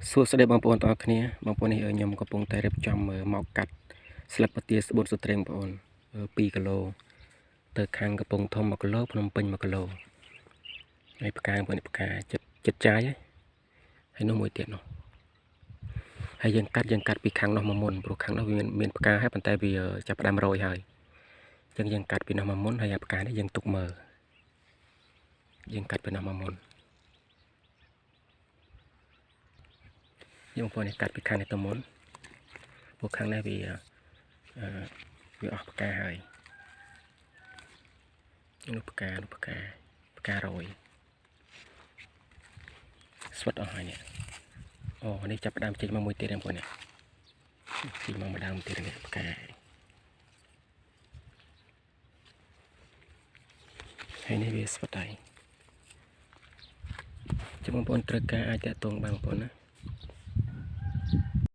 សួស្តីបងប្អូនទាំងអស់គ្នាបងប្អូននេះខ្ញុំកំពុងតែរៀបចំមកកាត់ស្លឹកពទាស្បួនស្ត្រេងបងប្អូន2គីឡូទៅខាងកំពង់ធំ1គីឡូភ្នំពេញ1គីឡូហើយផ្កាបងប្អូនផ្កាចិត្តចិត្តចាយហើយនោះមួយទៀតនោះហើយយើងកាត់យើងកាត់ពីខាងនោះមកមុនព្រោះខាងនោះវាមានផ្កាហើយប៉ុន្តែវាចាប់ផ្ដើមរយហើយអញ្ចឹងយើងកាត់ពីនោះមកមុនហើយអាផ្កានេះយើងទុកមើលយើងកាត់ពីនោះមកមុនយើងបងប្អូននេះកាត់ពីខាងនេះទៅមុនព្រោះខាងនេះវាវាអស់ផ្កាហើយនោះផ្កានោះផ្កាផ្ការយស្វិតអស់ហើយនេះអូនេះចាប់ផ្ដើមចេញមកមួយទៀតបងប្អូននេះចេញមកម្ដងទៀតនេះផ្កាហើយនេះវាស្វិតហើយចាំបងប្អូនត្រូវការអាចតាក់ទងបានបងប្អូនណា